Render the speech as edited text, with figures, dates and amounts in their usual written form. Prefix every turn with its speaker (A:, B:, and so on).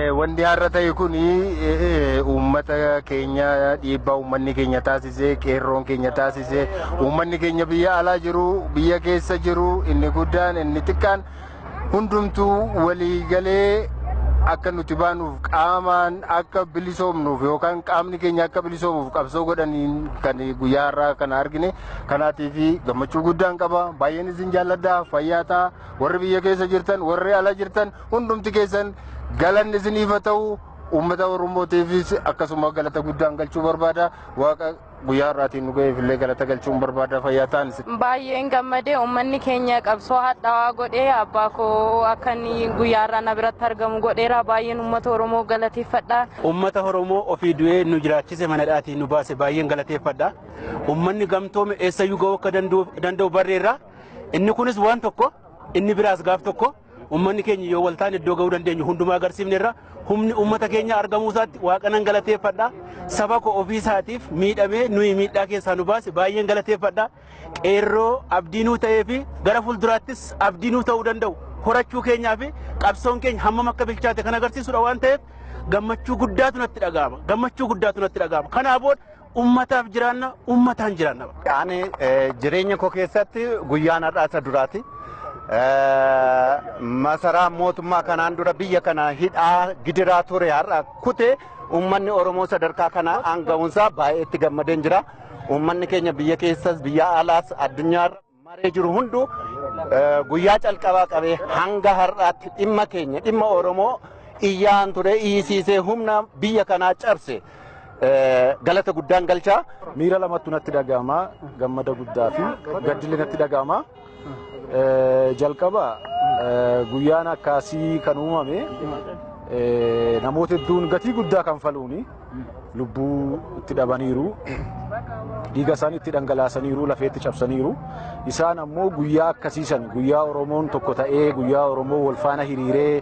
A: Wanti har'a ta'e kun uummata keenya dhiibbaa uummanni keenya taasise, qeerroon keenya taasise, uummanni keenya biyya alaa jiru, biyya keessa jiru, inni guddaan, inni xiqqaan hundumtuu waliigalee akka nuti baanuuf, qaamaan akka bilisoomnuuf yookaan qaamni keenya akka bilisoomuuf qabsoo godhaniin kan guyyaa har'aa kana argine. Kanaatiif gammachuu guddaan qaba. Baay'een isin jaalladha. Fayyaa ta'a. Warri biyya keessa jirtan, warri ala jirtan, hundumti keessan galanni isiniif haa ta'u. Uummata Oromootiifis akkasuma galata guddaan galchuu barbaada. Waaqa guyyaa har'aatiin nu ga'eef illee galata galchuun barbaada. Fayyaa ta'an.
B: Baay'een gammadee. Uummanni keenya qabsoo hadhaawaa godhee abbaa koo akka inni guyyaa har'aa na biratti argamu godheera. Baay'een uummata Oromoo galateeffadha.
C: Uummata Oromoo ofii du'ee nu jiraachise, mana nu baase, baay'een galateeffadha. Uummanni gamtoome eessayyuu ga'uu akka danda'u barreerra. Inni kunis waan tokko, inni biraas gaaf tokko uummanni keenya yoo waltaan iddoo ga'uu dandeenyu hundumaa agarsiifnerra. Humni uummata keenya argamuu isaatti Waaqa nan galateeffadha. Saba koo ofii isaatiif miidhamee nuyi miidhaa keessaa nu baase baay'een galateeffadha. Qeerroo abdii nuu ta'ee fi gara fuulduraattis abdii nuu ta'uu danda'u horachuu keenyaa fi qabsoon keenya hammam akka bilchaate kan agarsiisudha waan ta'eef gammachuu guddaatu natti dhaga'ama. Gammachuu guddaatu natti dhaga'ama. Kanaa booda uummataaf jiraanna, uummataan jiraanna.
D: Ani jireenya koo keessatti guyyaan har'aa isa duraati. Masaraa mootummaa kanaan dura biyya kana hidhaa gidiraa ture har'a kutee uummanni Oromoo sadarkaa kana aanga'uunsaa baay'ee itti gammadeen jira. Uummanni keenya biyya keessas, biyya alaas, addunyaarra maree jiru hundu guyyaa calqabaa qabee hanga har'aatti dhimma keenya, dhimma Oromoo iyyaan ture, iyyisiisee humna biyya kanaa cabse. Galata guddaan galchaa.
E: Miira lamatu natti dhaga'ama. Gammada guddaa fi gaddillee natti dhaga'ama. Jalqaba guyyaan akkasii kan uumame namoota hedduun gatii guddaa kan faluuni lubbuu itti dhabaniiru, dhiiga isaanii itti dhangalaasaniiru, lafeetti cabsaniiru. Isaan ammoo guyyaa akkasiisan, guyyaa Oromoon tokko ta'ee, guyyaa Oromoo wal faana hiriiree